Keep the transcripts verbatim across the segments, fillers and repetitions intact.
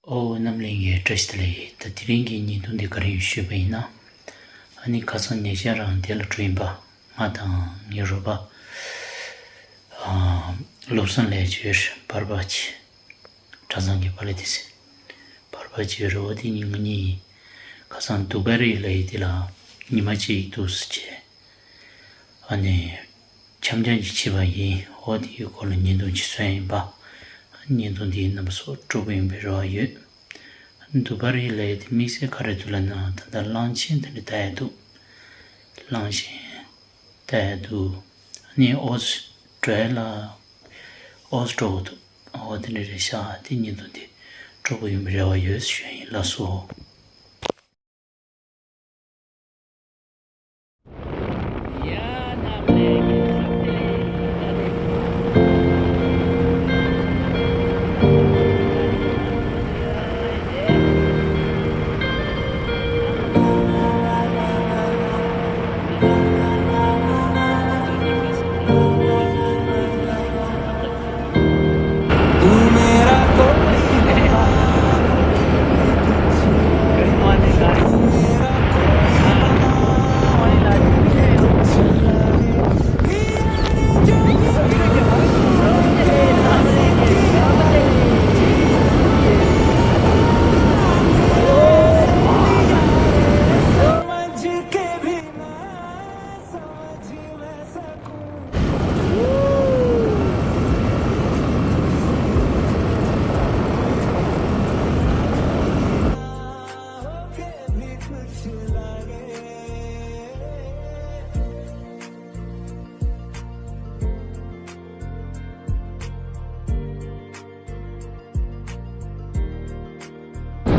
ཨོ་རྣམ་གླིང་གི་བཀྲ་ཤིས་བདེ་ལེགས། ད་དེ་རིང་གི་བརྙན་ཐུང་འདི་ག་རེ་ཡིན་ཞུས་པ་ཡིན་ན། ཨ་ནི་ཁ་སང་ཉེ་ཆར་རང་འདི་ལ་འགྲོ་ཡིན་པ། ང་དང་ངའི་རོགས་པ་ཨ་བློ་བཟང་ལགས་བརྗོད་བར་པ་ཆེ། གྲྭ་ཚང་གི་པཱ་ལགས་དེ་ཟེར། བར་པ་ཆེ་རོགས་དེ་གཉིས་ང་གཉིས་ཁ་སང་དུ་བ་རི་ལ་ཡི་དེ་ལ་ཉི་མ་གཅིག་འདུག་སེ་བྱས། ཨ་ནི། འཆམ་འཆམ་ཅིག་བྱས་པ་ཡིན། འོ་དེའི་སྐོར་ལ་བརྙན་ཐུང་ཅིག་བཟོས་ཡིན་པ། བརྙན་ཐུང་འདིའི་རྣམ་པ་ཚོ་སྤྲོ་པོ་ཡིན་པའི་རེ་བ་ཡོད། དུ་བ་རི་ལ་ཡི་དེ་དམིགས་བསལ་ག་རེ་འདུག་ལབ་ན། ད་ལྟ་གླང་ཆེན་དེ་འདྲ་ལྟ་ཡ་འདུག་གླང་ཆེན་ལྟ་ཡ་འདུག་ཨ་ནི་ཨོ་སི་ཊྲེ་ལ་ཨོ་སི་ཊྲོ་འདུག་འོ་དེ་འདྲ་རེད་ཤག་དེ་བརྙན་ཐུང་དེ་སྤྲོ་པོ་ཡིན་པའི་རེ་བ་ཡོད་ཞུ་ཡ་ཡིན། ལགས་སོ།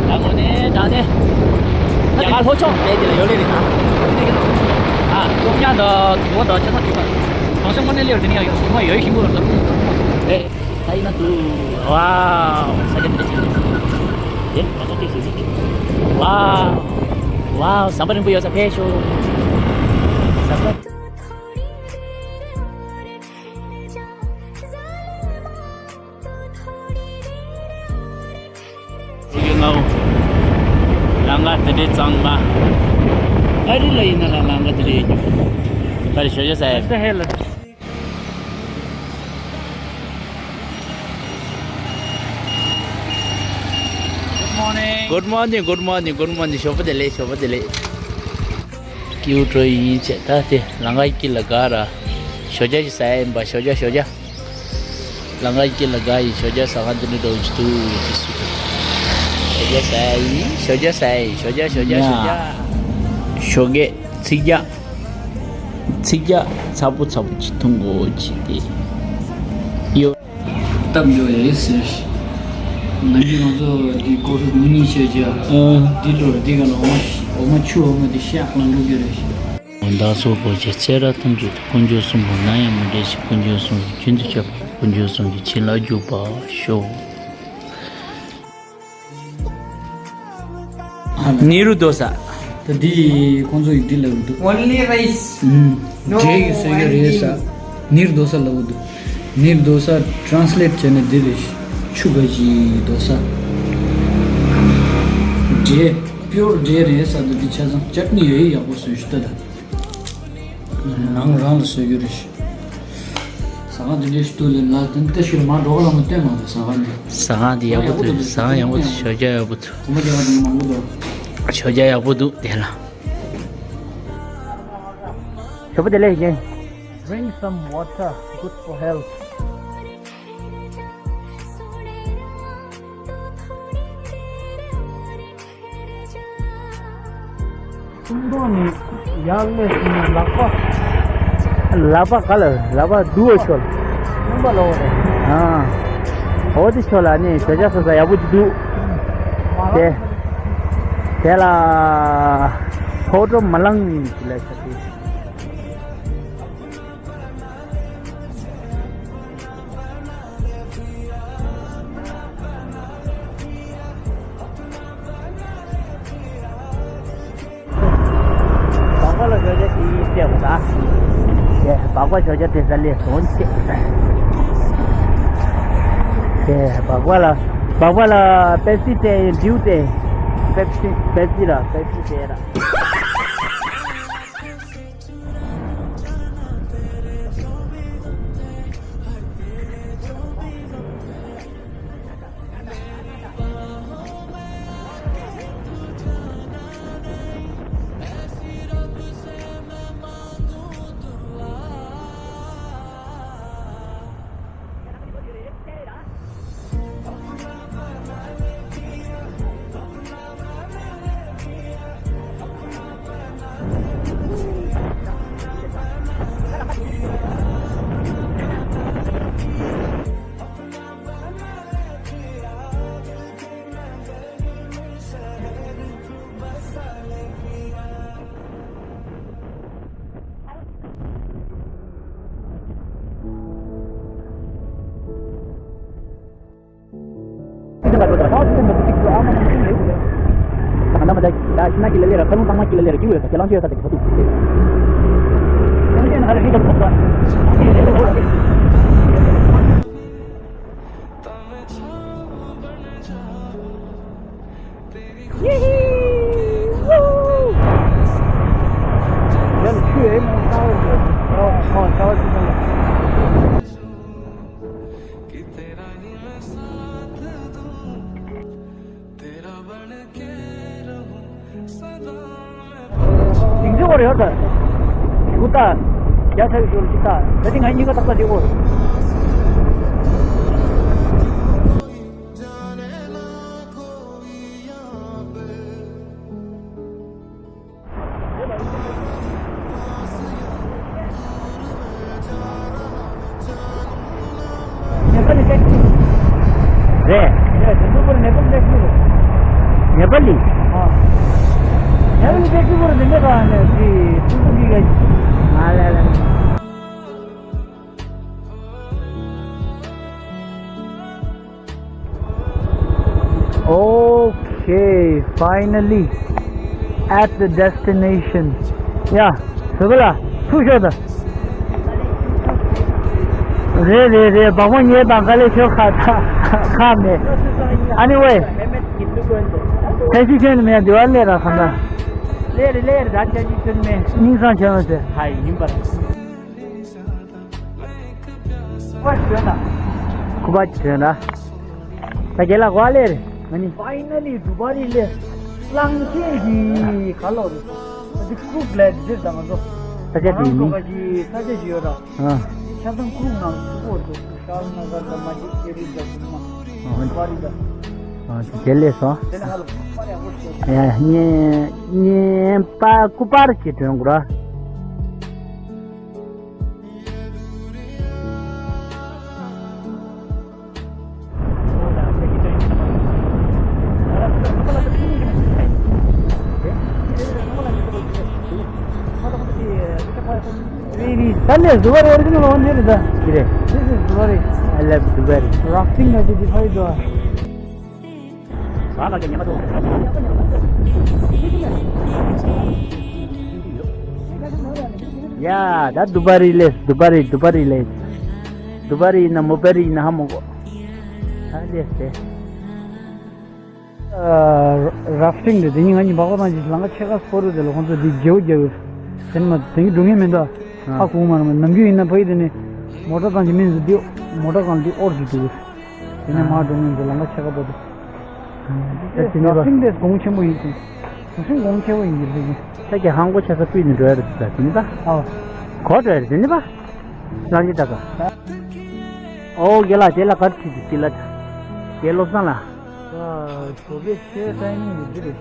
ད་དངོས་གནས་དྲང་གནས། རྒྱ་གར་ལྷོ་ཕྱོགས་ལས་དེ་ལ་ཡོད་ལེ་རེད་ད། ཨ། ཀྲུང་དབྱང་དང་དུ་བ་དང་ཆ་ཚང་གྲིག་པ། གང་ཤ་དངོས་གནས་ལེ་རེད་དེ་ནས་ཡོད་མ་ཡོད་ཤིང་པོ་རེད། ད་ཡིན་ན་དུ། ཝའོ། ས་ཆ་འདི་འདྲ་ཅིག་རེད། དེ་ང་ཚོ་ཏོག་ཙམ་ཞིག་ཝའོ། ཝའོ། ཟམ་པ་རིང་པོ་ཡོད་ས་ཕེབས་ཤོག་ཟམ་པ། ལང་ཀ་དེ་འདྲའི་གཙང་མ། ཨ་རི་ལ་ཡིན་ན་ལ་ལང་ཀ་དེ་འདྲའི་ཡོད་རྒྱུ། ད་རེས་ཞོ་ཇ་ཟ་ཡ། What the hell? Good morning. Good morning, good morning, good morning. ཞོགས་པ་བདེ་ལེགས། ཞོགས་པ་བདེ་ལེགས། སྐྱིད་པོ་འགྲོ་ཡིན་བྱས། ད་དེ་ལང་ཀའི་དཀྱིལ་ལ་ག་ར་ཞོ་ཇ་ཞིག་ཟ་ཡ་ཡིན་པ། ཞོ་ཇ་ཞོ་ཇ། ལང་ཀའི་དཀྱིལ་ལ་ག་ཡི་ཞོ་ཇ་ཟ་ཁང་འདི་འདྲ་འགྲོ་གི་འདུག་ཅེས་ཞུ། ཞོ་ཇ་ཟ་ཡ་ཡིན། ཞོ་ཇ་ཟ་ཡ་ཡིན། ཞོ་ཇ་ཞོ་ཇ་ཞོ་ཇ། ཞོགས་ཀས་ཚིག་ཇ། ཚིག་ཇ་ཚ་པོ་ཚ་པོ་ཅིག་འཐུང་དགོས་ཅིག་དེ་ཡོད། སྟབས་འགྲོ་ཡ་ཡོད་ཟེར། ནམ་རྒྱུན་ང་ཚོ་འདི་ཀོ་ཧྥི་ཉིན་ཤས་བྱས། ཨ། འདི་འགྲོ་རེད། འདི་ག་ལ་འོ་མ་འོ་མ་ཆུ་འོ་མ་འདི་ཤ་ལང་འགྲོ་རྒྱུ་རེད། བདག་སོགས་པོ་ཆེ་ཚེ་རབས་ཐམས་ཅད་དུ་དཀོན་མཆོག་གསུམ་པོ་ནམ་ཡང་མི་འབྲལ་ཞིང་། དཀོན་མཆོག་གསུམ་གྱི་རྒྱུན་དུ་གཤེགས་པ་དཀོན་མཆོག་གསུམ་གྱི་བྱིན་རླབས་འཇུག་པར་ཤོག་ནེ་རུ་རྡོ་ས། ད་འདི་ཁོང་ཚོ་ཡིས་འདི་ལབ་ཀྱི་འདུག Only rice. ཨུམ། No འབྲས་ཀྱི་སོས་ཀྱི་རེད་ས། ནེ་རུ་རྡོ་ས་ལབ་ཀྱི་འདུག་ནེ་རུ་རྡོ་ས་ཊྲན་སི་ལེཊ་བྱས་ན་འདི་རེད། ཆུ་འབའ་ཞིག་རྡོ་ས། འབྲས། པིའོར་འབྲས་རེད་ས། ད་འདི་ཆ་ཚང་ཅཊ་ནི་ཡོད་ཡག་པོ་བཟོས་ཤག་ད་ད། ནང་རང་ལ་བཟོས་རྒྱུ་རེད་ཤག་ཟ་ཁང་འདི་འདྲའི་ཞིག་འདུག་ལབ་ན་དེ་ལྟ་ཞིག་མར་འགྲོ་ག་ལ་མ་སྟོན་མ་འདུག་ཟ་ཁང་འདི། ཟ་ཁང་འདི་ཡག་པོ་འདུག་ཟ་ཁང་ཡག་པོ་འདུག་ཞོགས་ཇ་ཡག་པོ་འདུག་གོམ་པ་རྒྱག་པ་དེ་མང་པོ་འདུག་ཞོགས་ཇ་ཡག་པོ་འདུག་དེ་ལ། ཞོགས་པ་བདེ་ལེགས་ཡིན། Drink some water, good for health. སུམ་མདོ་ནས་ཡར་སླེབས་ཟིན་ན་ལག་པ། ལག་པ་ག་ལ། ལག་པ་འདུག་པ་ཤོར། སྨྱོན་པ་ལོག་རེད། ཨ། འོ་དེ་ཤོར་ལ་ནི་ཞོགས་ཇ་ཟ་ས་ཡག་པོ་འདུག་དེ། དེ་ལ་ཧོ་ཀྲོ་མ་ལང་ཞིག་ལ་ཆ་དེ། སྦག་སྦག་ལ་ཞོགས་ཇ་དེ་སྤྲད་དགོས་ད། དེ་སྦག་སྦག་ཞོགས་ཇ་སྤྲད་ས་སླེབས་སོང་ཅེས། དེ་སྦག་སྦག་ལ་ སྦག་སྦག་ལ་པེབ་སི་སྤྲད་ཡིན། འགྲིའུ་སྤྲད། པེབ་སི། པེབ་སི་ར། པེབ་སི་སྤྲད་ར། ཡིན་གྱི་བར་ཡོད་ད། ཞུ་ད། རྒྱ་ཆ་གི་ཞུ་ལ་ཅི་ད། ད་དེ་ང་གཉིས་ཀ་ཏག་ཏག་བྱེད་དགོས། ནེ་པ་ལི་ཊེག་སི་རེད། རེད། དེ་ཚོ་པར་ནེ་པ་ལི་ཊེག་སི་རེད། ནེ་པ་ལི། ཨ། ནེ་པ་ལི་ཊེག་སི་པར་དེ་འདྲ་ག་ནས་དེ་ཐུག་ཐུག་གི་ག། ཨ་ལེ་ལེ། Okay, finally at the destination. Yeah, སུ་ག་ལ་ཐུག་ཤོག་ད། རེད་རེད་རེད། སྦག་སྦག་ཉལ་དང་ག་ལེ་ཤོག་ཁ་ཁ་མེད། Anyway, ཐེ་ཤི་ཁྱོན་མེད་འདི་བ་ལེ་ར་ཁ་ད། ལེ་རེད་ལེ་རེད། ད་ཐེ་ཤི་ཁྱོན་མེད། སྙིང་སང་ཁྱོན་མེད་ཟེར། ཧ་ཡིན་པར། ཁུ་པ་ཅི་ཐོན་ན། ད་རྒན་ལགས་གོ་ལེ་རེད། ང་ནི། Finally, Dubai ལས། གླང་ཆེན་གྱི་ག་ལོ་རེད། ཨ་ཙི་ཀྲུག་ལས་འདིར་དང་ང་ཚོ། ས་ཆ་དེ་ཡིན། ང་ཚོ་ག་གི་ས་ཆ་ཞིག་ཡོད་ར། ཨ། ཆ་ཚང་ཀྲུག་ནང་ཚུགས་པོ་རེད། ཤར་ན་གར་དང་མ་ཇི་ཀེ་རི་དང་ཀུ་མ། ཨ། པ་རི་དང་། ཨ། དེ་ལས་སོང་། དེ་ལས་ཧ་ལོ་པ་རི་ཧ་གོ་ཤེས། ཡ་ཉེ་ཉེ་པ་ཀུ་པར་གྱི་དོན་གོ་ར། ད་ལས་Dubai original one here is the. This is Dubai. I love Dubai. Rafting as a Dubai door. ཡ། ད་དུ་བ་རི་ལེས། དུ་བ་རི། དུ་བ་རི་ལེས། དུ་བ་རི་ཡིན་ན་མོ་བ་རི་ཡིན་ན་ཧ་མོ་གོ། ད་ལེས་ཏེ། ར་ཕ་ཊིང་རེད། དེ་ཉིན་ང་གཉིས་སྦག་སྦག་བཏང་ཅིག་ལམ་ཁ་ཕྱེད་ཀ་སྤོ་རུ་དེ་ལ་ཁོང་ཚོ་དེ་རྒྱའུ་རྒྱའུ། དེ་ནི་མ་དེ་གི་འགྲོ་མཁན་མི་འདུག་ཧ་གོ་མ་རེད། མ་ནམ་རྒྱུན་ཡིན་ན་ཕ་གི་དེ་ནི་མོ་ཊ་བཏང་ཅིག་མིན་ཟེར་དེ་མོ་ཊ་གང་དེ་ཨོར་གྱི་འདུག་དེ་ནས་མར་འགྲོ་མཁན་ཚོ་ལམ་ཁ་ཕྱེད་ཀ་སྤོ་དུ། ད་དེ་ནི་ར་ཕ་ཊིང་དེ་གོང་ཆེན་པོ་ཡིན་ཅིང་། གོང་ཆེན་གོང་ཆེན་པོ་ཡིན་གྱི་འདུག་ད་ཀྱི་ཧང་གོ་ཆ་ས་སྤུས་ནས་འགྲོ་ཡ་རེད་ད་དེ་ནི་ད། ཨོ། གོ་འགྲོ་ཡ་རེད་དེ་ནི་ད། ལགས་ཀྱི་ད་ག་ཨོ་རྒན་ལགས་དེ་ལ་གར་ཁྲིད་དུ་དེ་ལ། རྒན་བློ་བཟང་ལགས། ད་ཞོགས་ཀའི་ཆེ་ཊའི་མིང་ཡོད་རྒྱུ་རེད།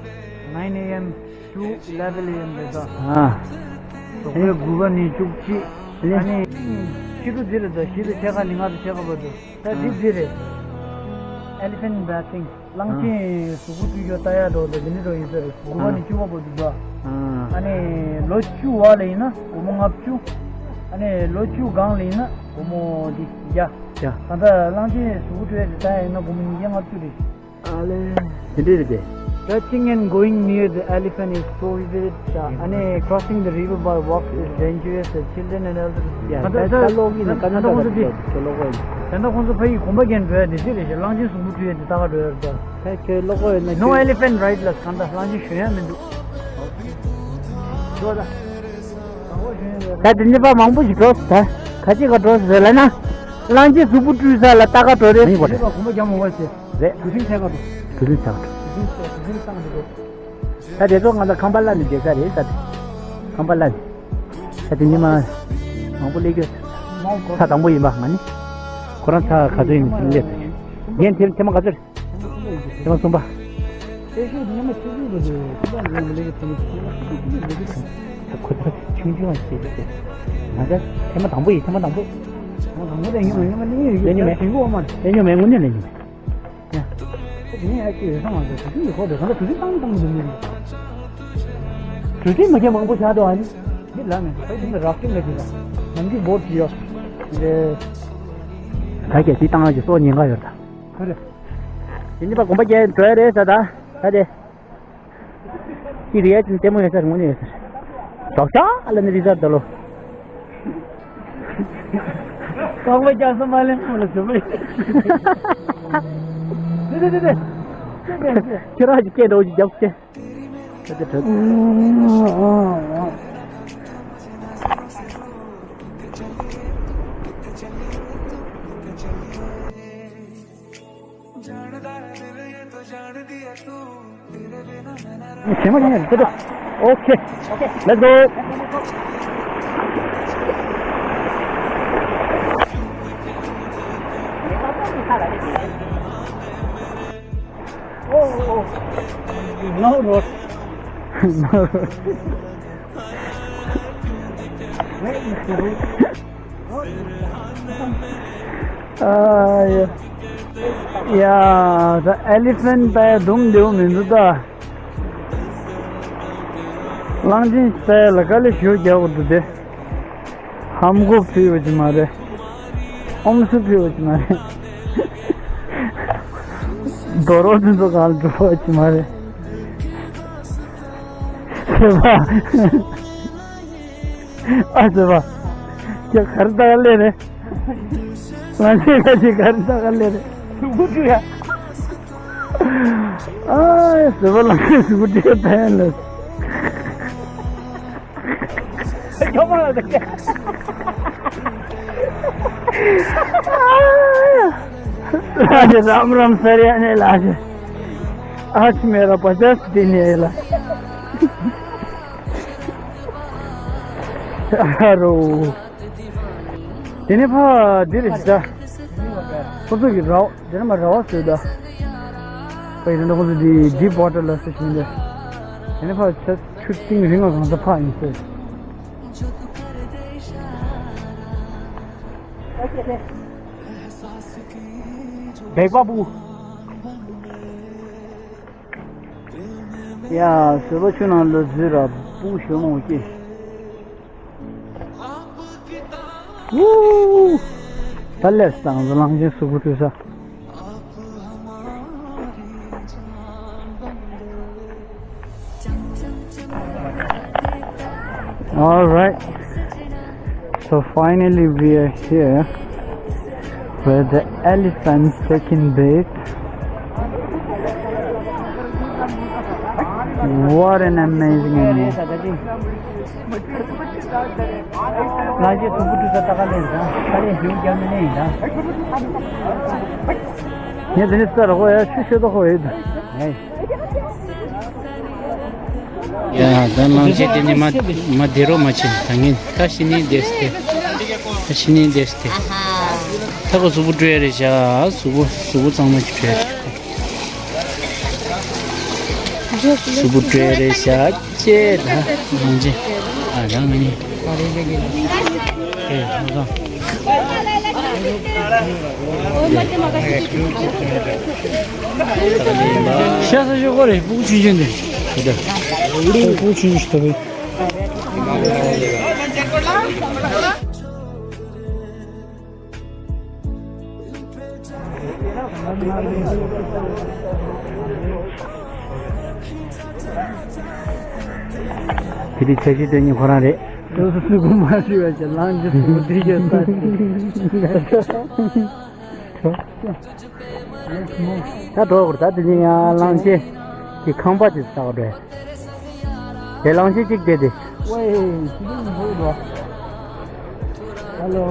nine a.m. to eleven a.m. རེད་ད། ཨ། ཞོགས་པའི་དགུ་པ་ནས་བཅུ་གཅིག་ཨ་ནི། ཕྱི་དྲོ་འདི་རེད་ད། བཞི་དང་ཕྱེད་ཀ་ནས་ལྔ་དང་ཕྱེད་ཀ་བར་དུ། ད་འདི་འདི་རེད། Elephant bathing. གླང་ཆེན་གཟུགས་པོ་བཀྲུས་ཡོད་ལྟ་ཡག་འདྲ་བོ་དང་འདི་འདྲ་འདྲ་བོ་ཡིན་ས་རེད། དགུ་པ་ནས་བཅུ་པ་བར་དུ་འདུག་ཨ་ནི་ལོ་བཅུ་བ་ལ་ཡིན་ན་སྒོར་མོ་ལྔ་བཅུ། ཨ་ནི་ལོ་བཅུ་སྒང་ལ་ཡིན་ན་སྒོར་མོ་འདི་བརྒྱ། བརྒྱ། ད་ལྟ་གླང་ཆེན་གཟུགས་པོ་བཀྲུས་ཡག་དེ་ལྟ་ཡག་ཡིན་ན་སྒོར་མོ་ཉིས་བརྒྱ་ལྔ་བཅུ་རེད། ཨ་ལེ། དེ་འདྲ་རེད་དེ། Touching and going near the elephant is prohibited. ཨ་ནི་crossing the river by walk is dangerous. The children and elders. ཡ། ད་ད་ད་ལོག་གི་ནི་ཀ་ན་ད་ད་ད་ད་ད་ད་ལོག་གི་ནི། ད་ལྟ་ཁོང་ཚོ་ཕ་ཡི་གོམ་པ་རྒྱག་འགྲོ་ཡ་དེ་ཅི་རེད་ཤག་གླང་ཆེན་གཟུགས་པོ་འཁྲུད་ཡ་དེ་ལྟ་ག་འགྲོ་ཡ་རེད་ད། ཕ་ཁྱོད་ཀློག་གོ་ཡོད་ན No ཁྱོད elephant ride ལ་གང་ལྟ་གླང་ཆེན་ཞོན་ཡ་མི་འདུག་འགྲོ་ད། ད་དེ་ནི་པ་མང་པོ་ཞིག་འགྲོ་ད། ཁ་ཅིག་ག་འགྲོ་ཟེར་ལ་ན། གླང་ཆེན་གཟུགས་པོ་འཁྲུད་ས་ལ་ལྟ་ག་འགྲོ་རེད། མི་འགོ་རེད། གོམ་པ་རྒྱག་མ་དགོས་ཟེར། རེད། གྲུ་གཟིངས་ཆགས་ག་འགྲོ། གྲུ་གཟིངས་ཆགས་ག་འགྲོ། གྲུ་གཟིངས་གྲུ་གཟིངས་བཏང་འགྲོ། ད་དེ་ཚོ་ང་ཚོ་ཁང་པ་ལ་ནི་བསྡད་ས་རེད་ད་དེ། ཁང་པ་ལ་ནི། ད་དེ་ཉི་མ། མང་པོ་སླེབས་ཀྱི། ཚ་དང་པོ་ཡིན་པ་ང་ནི། ཁོ་རང་ཚ་ག་ཚོད་ཡིན་སླེབས་ས་རེད། ངས་ཐེངས་ཐེངས་མ་ག་ཚོད་རེད། ཐེངས་མ་གསུམ་པ། ད་ཁོ་ཚ་ཆུང་ཆུང་བ་ཞིག་རེད། ང་ཚ་ཐེངས་མ་དང་པོ་ཡིན་ཐེངས་མ་དང་པོ། ཐེངས་མ་དང་པོ་ལས་ཉོ་མེད་ཉོ་མེད་ལས་ཉོ་ཡོད་ལས་ཉོ་མེད་དྲན་གོ་མ་རེད། ལས་ཉོ་མེད་དངོས་གནས་ལས་ཉོ་མེད། ཡ། ད་དེ་ནས་ཡར་སྐྱེ་ཡོད་ས་མ་རེད། གྲུ་གཟིངས་ཡོད་ཁོ་ལ་གྲུ་གཟིངས་བཏང་བཏང་གི་འདུག་མི་རེད། གྲུ་གཟིངས་མ་གྱོན་མང་པོ་བཞག་འདུག་ཨ་ནི། མི་ལ་མེད་ད་དེ་ནས་རག་སྐྱེ་མེད་དེ་ལ་ནམ་རྒྱུན་བོར་གྱི་ཡོད་རེད། ད་གལ་སྲིད་བཏང་ཡག་གི་སྲོག་ཉེན་ཁ་ཡོད་ད། ཧ་རེད། དེ་ནི་པ་གོམ་པ་རྒྱག་འགྲོ་ཡ་རེད་ས་ད་ད་དེ། ཅི་རེད་ཡ་ཅིན་ལྟད་མོ་ཡོད་ས་རེད་དངོས་གནས་ཡོད་ས་རེད། ཞོག་ཤ་ལ་ནི་རི་ཟར་ད་ལོ། ཀོང་པ་རྒྱག་ས་མ་ལེན་ཁོ་ལ་ཟེར་བ་ཡིན། དེ་དེ་དེ་དེ། ཁྱེད་རང་གི་སྐད་འདྲ་བོ་ཅིག་རྒྱབ་སྐད། དེ་དེ་དེ། Okay. Let's go. No road. No road. ཨ་ཡ། ཡ། ད་ཨེ་ལི་ཕེན་པའི་སྡུག་འདིའུ་མི་འདུག་ད། གླང་ཆེན་པའི་ལ་དཀའ་ལས་ཞུ་རྒྱག་དགོས་འདུག་དེ། ཧམ་གོ་ཕུལ་བ་ཅིག་མ་རེད། ཨོམ་སྲུ་ཕུལ་བ་ཅིག་མ་རེད། རྡོ་རོག་འདི་ཚོ་གང་འགྲོ་བ་ཅིག་མ་རེད། ཨ་ཟེར་བ། ཁྱེད་ག་རེ་ལྟ་ག་སླེབས་རེད། ང་ཚོས་ཁ་ཅིག་ག་རེ་ལྟ་ག་སླེབས་རེད། གཟུགས་པོ་བཀྲུས་ཡ། ཨ་ཟེར་བ་ལ་ཁྱེད་གཟུགས་པོ་བཀྲུས་ཡ་ད་ཡ་ལ། ཁྱོད་མ་ལ་ད། ལགས་ཀྱི་རམ་རམ་སར་ཡ་ནས་ལགས་ཀྱི། ཨ་ཆི་མེ་ར་པ་ཅག་སི་དེ་ནས་ལ། ཨ་རོ། དེ་ནས་ཕ་འདི་རེད་ཤག་ཁོ་ཚོ་གི་ར་བ་དེ་ནས་མ་ར་བ་བཟོས་ད། ཕ་ཡི་དེ་འདྲ་ཁོ་ཚོ་འདི་ཌིབ་ཝ་ཊར་ལ་སུ་ཞིག་འདི། དེ་ནས་ཕ་ཆ་ཆུ་གཏིང་རིང་བ་གང་ས་ཕ་ཡིན་ཟེར། བེག་པ་པུ། ཡ། བཟོད་པ་ཆུ་ནང་ལ་འཛུལ་ར་སྤུ་གུ་ཞོ་མང་པོ་སྐྱེས། ཝུའུ། ད་ལས་སང་གླང་ཆེན་གཟུགས་པོ་འཁྲུད་ས། All right. So finally we are here with the elephants taking bath. What an amazing animal. ང་ཚོས་གཟུགས་པོ་འཁྲུད་ས་ལྟ་ག་ལེན་དང་ཁ་ལས་ཞིམ་རྒྱག་མི་ལེན་ཡིན་ད། ངས་དེ་ནས་ས་ར་ཧོ་ཡ་ཆུ་ཤོད་དོ་ཧོ་ཡོད་དུ། ཡ་ད་གླང་ཆེན་དེ་ནི་མ་མ་དེ་རོ་མ་ཆེ་ད་ངས་ད་ཤི་ནི་དེས་ཏེ། ད་ཤི་ནི་དེས་ཏེ། ད་ཁོ་གཟུགས་པོ་འཁྲུད་ཡ་རེད་ཤག་གཟུགས་པོ་གཟུགས་པོ་གཙང་མ་ཅིག་འཁྲུད་ཡ་རེད། གཟུགས་པོ་འཁྲུད་ཡ་རེད་ཤག་ཅེས་ད་གླང་ཆེན། ཨ་རང་ངི་ཨེ་ཧོ་ད། ཤ་ས་ཤོག་གོ་རེད་སྤུ་གུ་ཆུང་ཆུང་དེ། སྤུ་གུ་ཆུང་ཆུང་ཞིག་ད་བས། དེ་དུས་འཆར་གཞི་དེ་ཉིད་ཁོ་རང་རེད། སོ་སོ་སུ་གུ་མ་ཞུ་བ་ཞིག་ལངས་རྒྱུ་སུ་དེ་ཡོད་ས་ཞིག་ད་འགྲོ་དགོས། ད་དེ་ནས་ཡང་གླང་ཆེན་གྱི་ཁང་པ་དེ་ལྟ་བུ་རེད། དེ་གླང་ཆེན་གཅིག་དེ་དེ། ཧེ་ལོ།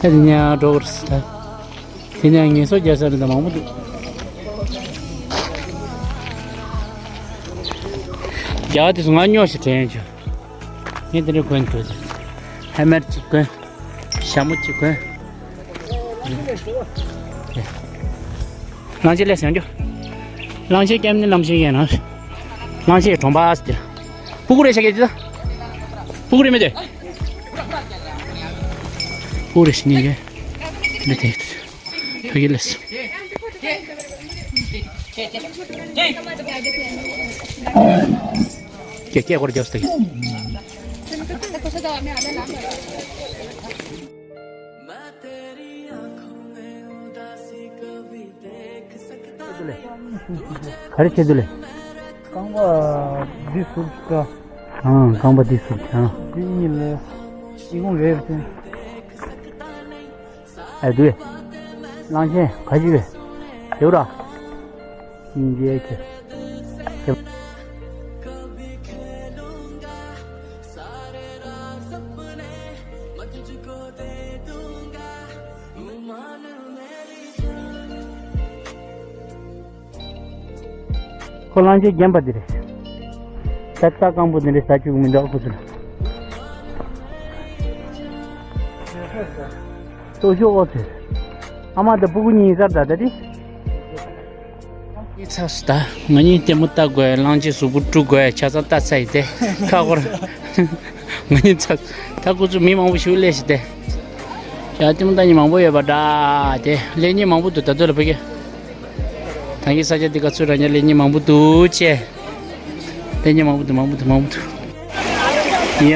ད་དེ་ནས་ཡང་འགྲོ་དགོས་རེད་ད། དེ་ནས་ངལ་གསོ་རྒྱག་ས་རེད་ད། མང་པོ་འདུག། རྒྱ་གར་དེ་ཚོ་ང་སྨྱོ་ཞིག་དྲན་ཡོད་ཆོག། ངས་དེ་འདྲ་གོན་འགྲོ་ཟེར། ཧེལ་མེཊ་གཅིག་གོན། ཞྭ་མོ་གཅིག་གོན། གླང་ཆེན་སླེབས་སོང་རྒྱུ། གླང་ཆེན་སྐྱེམས་ནི་གླང་ཆེན་ཡིན་ན། གླང་ཆེན་གྱི་གྲོང་པ་ཟེར་དེ། སྤུ་གུ་རེད་ཤག་གི་དེ་ད། སྤུ་གུ་རེད་མི་དེ། སྤུ་གུ་རེད་ཤག་ནི་གི། འདི་དེ། ཕ་གི་ལས། ཀྱེ་ཀྱེ་སྐོར་རྒྱབ་སྟེ། ག་རེ་བྱེད་དུ་ལེ། རྐང་པ་འདི་ཟུག་ཅིག་ཨང་། རྐང་པ་འདི་ཟུག་ཅིག་ཨང་། འདི་གཉིས་ལ་ཨི་ཁུང་རེད་ཟེར། ཨེ་དུས། གླང་ཆེན་ག་ཅི་བས། དེ་ར། སྙིང་རྗེ་ཆེ། ཁོ་གླང་ཆེན་རྒན་པ་དེ་རེད། ད་རྩྭ་སྐམ་པོ་དེ་འདྲ་ཟ་བཅུག་མི་འདུག་ཁོ་ཚོ་ལ། སྟོབས་ཤུགས་ཨོ་ཚེ། ཨ་མ་དང་སྤུ་གུ་གཉིས་ཀར་ད་ད་དེ། ཚ་སུ་ད། ང་གཉིས་ལྟད་མོ་ལྟ་དགོས། གླང་ཆེན་གཟུགས་པོ་དཀྲུག་དགོས། ཆ་ཚང་ལྟ་ཚར་ཡིན་ཏེ། ཁ་སྐོར། ང་གཉིས་ཚ། ད་ཁོ་ཚོ་མི་མང་པོ་ཞིག་སླེབས་ཤག་སྟེ། ཡ་ལྟད་མོ་ལྟ་མཁན་མང་པོ་ཡོད་པ་འདྲ་སྟེ། ལེན་མཁན་མང་པོ་འདུག་ད་དུང་ལ་ཕ་གི། ད་གིན་ས་ཆ་འདི་ག་ཚོད་ར་ཉ་ལེན་མཁན་མང་པོ་འདུག་ཅེ། ལེན་མཁན་མང་པོ་འདུག་མང་པོ་འདུག་མང་པོ་འདུག་ཡ་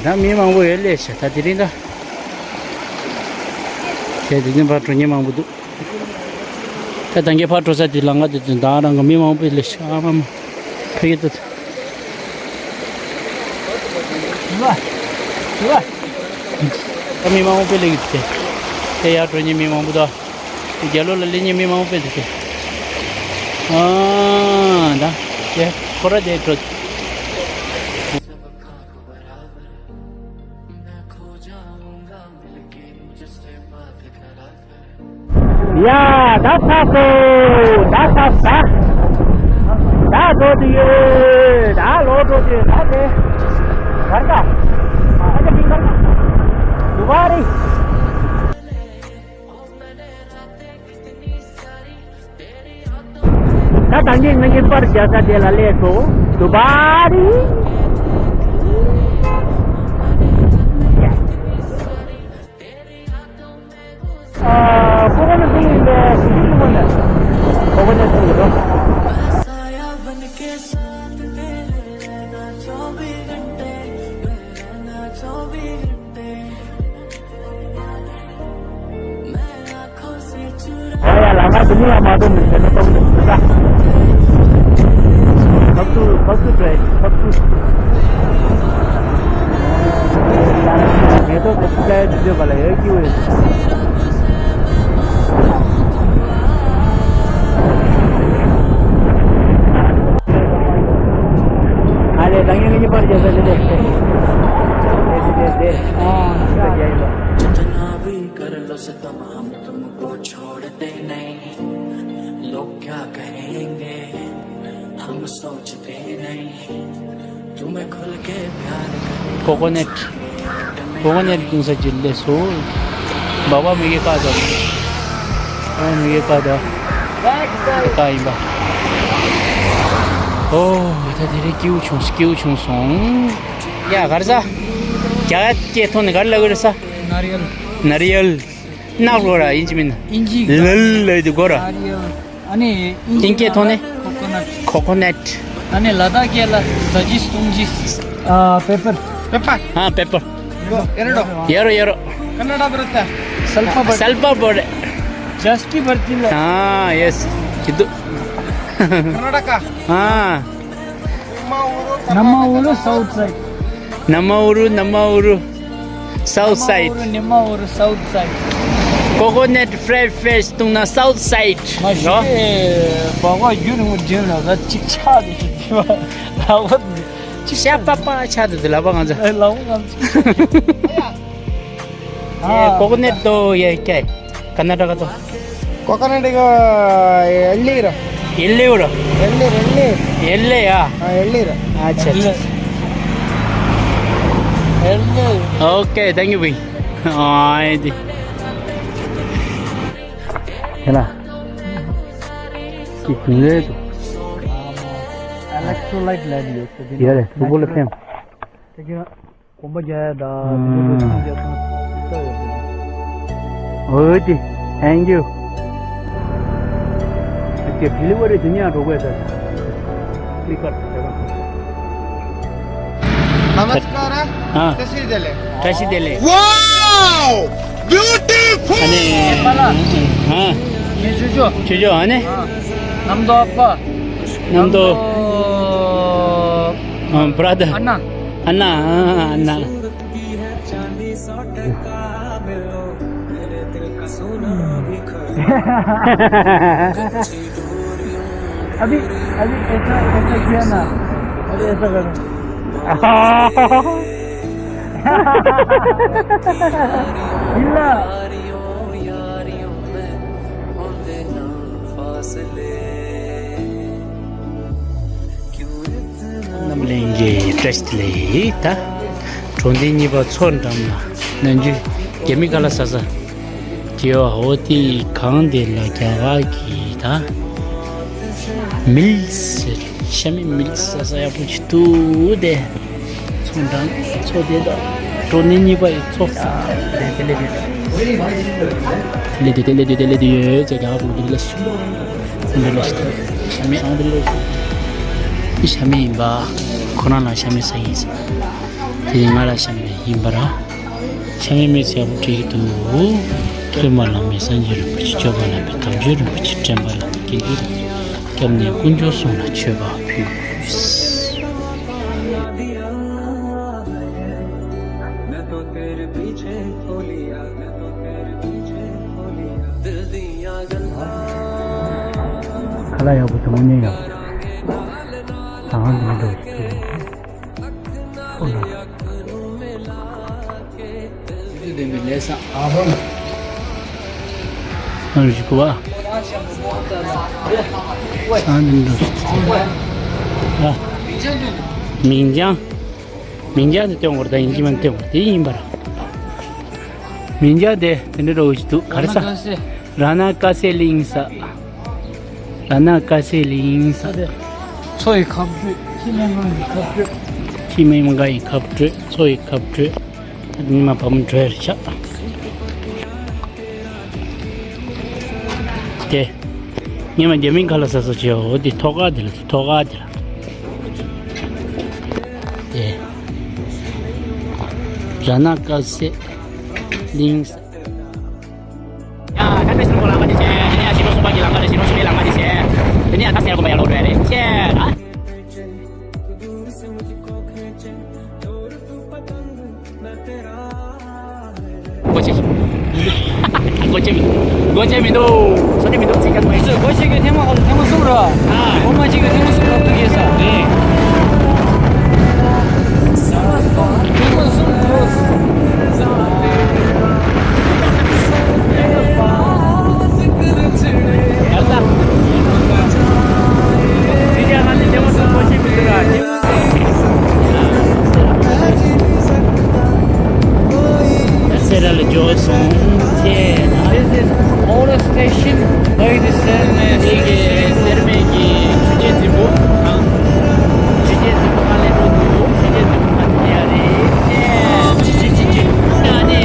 ད་མི་མང་པོ་ཡོད་སླེབས་ཤག་ད་དེ་རིང་ད། ཁྱེད་དེ་རིང་ཕར་འགྲོ་མཁན་མང་པོ་འདུག་ད་ད་གིན་ཕར་འགྲོ་ས་དེ་ལམ་ཁ་དེ་དུ་ད་རང་གི་མི་མང་པོ་སླེབས་ཤག་ཨ་མ་མ། ཕ་གི་ད། ད་མི་མང་པོ་སླེབས་ཀྱི་འདུག་སྟེ། དེ་ཡར་འགྲོ་མཁན་མི་མང་པོ་འདུག་རྒྱ་ལོ་ལ་སླེབས་མཁན་མི་མང་པོ་དཔེ་འདུག་སྟེ། ཨ་ད་དེ་ཁོ་ར་དེ་འགྲོ། ཡ་ད་ཚ་སོ། ད་ཚ་ད། ད་འགྲོ་དུ་ཡོད། ད་ལོ་འགྲོ་དུ་ཡོད། ད་དེ་གར་ད། ཨ་ཅག་མི་གར་ད། དུ་བ་རི། ད་ད་ངས་ང་གཉིས་པར་རྒྱག་ས་དེ་ལ་སླེབས་སོང་། དུ་བ་རི། ཨ། ཀོ་ཀོ་ནཊ་སྲུང་ཡིན་པས། སྲུང་ཡིན་པས། ཀོ་ཀོ་ནཊ་སྲུང་ཡིན་པས། ཨོ་ཡ། ལམ་ཁ་དེ་ནས་ཡང་མ་གཏོགས་མི་འདུག་ན་གཏོང་མི་འདུག་ད། ཁབ་ཏུ་ཁབ་ཏུ་བྲོས་ཁབ་ཏུ། ངེས་ཐོག་དེ་ཚོ་ལ་ཡོད་དུས་ཚོད་པ་ལ་ཡོད་ཀྱི་འོས། ཨ་ལས་ད་ངས་ངའི་པར་རྒྱག་ས་དེ་རེད། དེ་དེ་དེ་དེ། ཨ། ད་རྒྱག་ཡིན་པ། जितना भी कर लो सितम, हम तुमको छोड़ते नहीं। लोग क्या कहेंगे, हम सोचते नहीं। तुम्हें खुल के प्यार करें। ཀོ་ཀོ་ནཊ། ཀོ་ཀོ་ནཊ་འཐུང་ས་ཅིག་སླེབས་སོང་། སྦག་སྦག་མི་གི་ཀ་ད། ཨོ་མི་གི་ཀ་ད། ཀ་ཡིན་པ། ཨོ་ད་དེ་རིང་སྐྱིད་པོ་བྱུང་། སྐྱིད་པོ་བྱུང་སོང་། ཡ་ག་རེ་ཟ། རྒྱ་སྐད་ཐོག་ནས་ག་རེ་ལབ་གི་རེད་ཟ། ནཱ་རི་ཡལ། ནཱ་རི་ཡལ། ནག་གོ་ར་ཨིན་ཇི་མིན། ཨིན་ཇི། ལལ་ལལ་དེ་གོ་ར། ནཱ་རི་ཡལ། ཨ་ནི་ཨིན་ཇི་སྐད་ཐོག་ནས། ཀོ་ཀོ་ནཊ། ཀོ་ཀོ་ནཊ། ཨ་ནི་ལ་དྭགས་སྐད་ལ་ཟ་ཇི་སྟོང་ཇི། ཨ། པེ་པར། པེ་པར། ཨ། པེ་པར། ཡ་རོ་ཡ་རོ། ཀ་ན་ཌ་བར་ཏ། སལ་ཕ་བར། སལ་ཕ་བར། ཇཱསྟི་བར་ཏི་ལ། ཨ། ཡེས། ཁྱེད་དུ། ཀ་ན་ཌ་ཀ། ཨ། Namauru, South Side. Namauru, Namauru, South Side. Namauru, Namauru, South Side. Coconut fried fish, ཏུང་ན་South Side. ང་ཞིག་ནོ། བ་བ་རྒྱུ་རིང་མོ་རྒྱུ་ན་ང་གཅིག་ཆག་དེ་ཞིག་བ་ལ་བ་ཅི་ཤ་པ་པ་ཆག་དེ་དེ་ལ་བ་ང་ཚ། ལ་བ་ང་ཚ། ཨེ་ཀོ་ཀོ་ནཊ་དོ་ཡེ་ཀྱེ། ཀར་ནཱ་ཊ་ཀ་དོ། ཀོ་ཀོ་ནཊ་ག་ཡེ་ལེ་ར། ཡེ་ལེ་ར། ཡེ་ལེ་ར་ཡེ་ལེ། ཡེ་ལེ་ཡ། ཨ་ཡེ་ལེ་ར། ཨ་ཆ་ཆ། ཡེ་ལེ། Okay, thank you, bhai. ཨ་ཡེ་དེ། ཧེ་ལ། ཅི་ཅི་རེད་དོ། Electrolyte ལ་ཡོད་དེ། ཡ་རེད། སུ་པོ་ལ་ཕེམ། དེ་གི་གོམ་པ་རྒྱག་ཡ་ད། ཨ། དེ་ཚོ་ཚང་རྒྱག་ཚང་ལྟ་ཡོད་དེ། འོ་དེ། Thank you. དེ་ཌི་ལི་ཝ་རི་དེ་ནས་འགྲོ་དགོས་ས། Flipkart དེ་རང་། नमस्कार। हाँ। कैसे दिले? कैसे दिले? Wow! Beautiful! अने, हाँ। ये चुजो। चुजो, है ने? हाँ। नम्दो अप्पा। नम्दो। नम्दो हाँ, brother। अन्ना। अन्ना, हाँ, अन्ना। अभी, अभी ऐसा, ऐसा किया ना, अभी ऐसा करो। हिला। རྣམ་གླིང་གི་བཀྲ་ཤིས་བདེ་ལེགས། ད་གྲོང་སྡེ་གཉིས་པ་མཚོ་འགྲམ་ལ་ནམ་རྒྱུན་རྒྱ་མི་ཁ་ལག་ཟ་ས་དེ་བ། འོ་དེ་གང་དེ་ལ་རྒྱ་གར་གྱི་ད་མིལ་ཟེར། ཤ་མེད་མིལ་ཟ་ས་ཡག་པོ་ཅིག་འདུག་སྟེ། མཚོ་འགྲམ་མཚོ་དེ་དང་གྲོང་སྡེ་གཉིས་པ་ཡི་མཚོ། དེ་ལས་དེ་ལས་དེ་ལས་དེ་ལས་དེ་ཡོད་ཅེས་རྒྱ་གར་གོང་དུ་ལས་ཤ་མེད་ཤ་མེད་ཡིན་པ། ཁོ་རང་ལ་ཤ་མེད་ཟ་ཡིན་ཟེར། དེ་ང་ལ་ཤ་མེད་ཡིན་པ་ར། ཤ་མེད་མི་ཚེ་ཡག་པོ་བྲིས་འདུག། ཐོས་པ་བླ་མེད་སངས་རྒྱས་རིན་པོ་ཆེ། སྐྱོབ་པ་བླ་མེད་དམ་ཆོས་རིན་པོ་ཆེ། དྲན་པ་བླ་མེད་དགེ་འདུན་རིན་པོ་ཆེ། སྐྱབས་གནས་དཀོན་མཆོག་གསུམ་ལ་མཆོད་པ་ཕུལ། ཁ་ལག་ཡག་པོ་དུ་མ་ཉན་ཡོང་། ད་ང་འདི་འགྲོ། ཁོ་ན། ཨ་རུ་ཞིག་གོ་བ། ཨ་འདི་འགྲོ། ཨ། མིང་ཅང་། མིང་ཅང་དེ་སྟོན་བར་ད་ཡིན་གཅིག་མ་སྟོན་བར་དེ་ཡིན་པར། མིང་ཅང་དེ་དེ་འདྲ་འགྲོ་གི་འདུག་ག་རེ་ཟ། ར་ན་ཀ་སེ་གླིང་ས། ར་ན་ཀ་སེ་གླིང་ས། མཚོ་ཡི་ཁ་སྤྲོད། ཁྱི་སྨན་ཁང་གི་ཁ་སྤྲོད། ཁྱི་སྨན་ཁང་གི་ཁ་སྤྲོད། མཚོ་ཡི་ཁ་སྤྲོད། ཉི་མ་བབ་མོ་གྲོལ་ཆགས། དེ། ཉི་མ་རྒྱ་མིན་ཁ་ལ་ས་ས་བྱེད་འོ་དེ་ཐོག་ཁ་དེ་ལ་ཐོག་ཁ་དེ་ལ། དེ། ར་ན་ཀ་སེ་གླིང་ས། ཡ། ད་ཕེ་སི་ལུ་ལ་མ་དེ་བྱས། དེ་ནས་ཡ་ཤི་ལོ་སུ་པ་གི་ལ་མ་དེ་ཤི་ལོ་སུ་པའི་ལ་མ་དེ་བྱས། དེ་ནས་ཡ་ད་སེར་གོམ་པ་ཡ་ལོ་འགྲོ་ཡ་རེད་བྱས་ཨ། སྒོ་ཕྱེ། སྒོ་ཕྱེ་མི། སྒོ་ཕྱེ་མི་འདུག་སོ་ནི་མི་འདུག་ཚིག་ཀ་མེད། སྒོ་ཕྱེ་གི་ཐེངས་མ་ཧོ་ཐེངས་མ་གསུམ་ར། ཨ། སྒོ་མ་ཕྱེ་གི་ཐེངས་མ་གསུམ་ལབ་ཐུག་གེ་ས། རེད། སེ་ར་ལ་འབྱོར་སོང་ཟེར། This is Old Station by the Sermon. འདི་གི་སེར་སྨད་ཀྱི་ཆུ་སྐྱེས་རྫིང་བུ་དང་། ཆུ་སྐྱེས་རྫིང་བུ་ཁ་ལས་འགྲོ་འདུག་ཆུ་སྐྱེས་རྫིང་བུ་ཁ་ཐུག་ཡ་རེད་ཟེར། ཅི་ཅི་ཅི་ཅི། ཨ་ནི་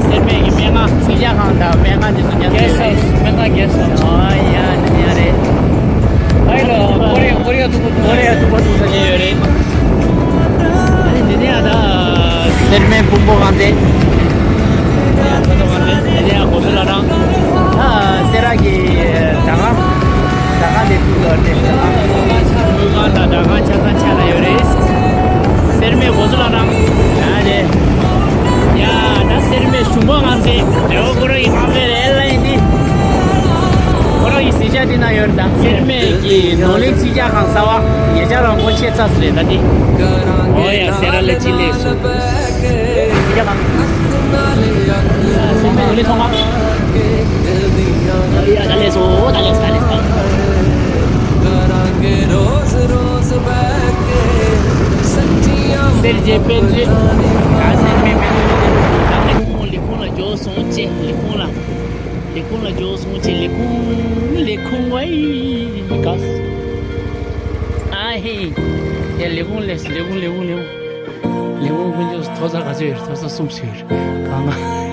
སེར་སྨད་ཀྱི་སྨན་ཁང་སྲིད་ཇ་ཁང་དང་སྨན་ཁང་དེ་ཚོ་མཉམ་དུ་རེད། Guest house. སྨན་ཁང་guest house. ཨོ་ཡ་ནི་ཡ་རེད། ཨ་ཡི་ལོ་ཀོ་རི་ཡ་ཀོ་རི་ཡ་ཐུག་པ་ཐུག་ས་ཅན་ཡོད་རེད། ཨ་ནི་འདི་ནས་ཨ་ད་སེར་སྨད་ཕུང་པོ་ཁང་དེ། འདི་ནས་ཨ་གོ་སུ་ལ་རང་ཨ་སེ་ར་གི་ཟ་ཁང་། ཟ་ཁང་དེ་ཐུག་ལ་དེ་ཟ་ཁང་། དངུལ་ཁང་དང་ཟ་ཁང་ཆ་ཚང་ཆ་ལ་ཡོད་རེད། ང་ཚོའི་རེ་བ་ཁོ་རང་གི་ཁང་པའི་རེད་ལ་ཡིན་ཏེ། ཁོ་རང་གི་གཟི་བརྗིད་འདི་ན་ཡོད་རེད་ད། སེར་སྨད་ཀྱི་ནོར་གླིང་རྩིས་རྒྱག་ཁང་གསར་པ་ཉེ་ཆར་རང་སྒོ་ཕྱེ་ཚར་ཟེར་རེད་ད་འདི། ཨོ་ཡ་སེ་ར་ལ་ཅི་ལས་སོ། རྩིས་རྒྱག་ཁང་། སེར་སྨད་ནོར་གླིང་ཚོང་ཁང་། ཡ་ད་ལས་སོ་ད་ལས་ད་ལས་ད་ལས། སེར་བྱེས་དཔེ་མཛོད། ད་སེར་སྨད་དཔེ་མཛོད། ད་ལས་ཁུངས་ལས་ཁུངས་ལ་འགྱོ་སོང་ཅེས་ལས་ཁུངས་ལ། ལས་ཁུངས་ལ་འགྱོ་སོང་ཅེས་ལས་ཁུངས་ལས་ཁུངས་བའི་མི་དགའ། ཨ་ཧེ། ཡ་ལས་ཁུངས་ལས་ལས་ཁུངས་ལས་ཁུངས་ལས་ཁུངས་ལས་ཁུངས་ཀུན་འགྱོ་ཐོ་ས་ག་ཚོད་ཡོད་ཐོ་ས་གསུམ་ཚོད་ཡོད་གང་ང་།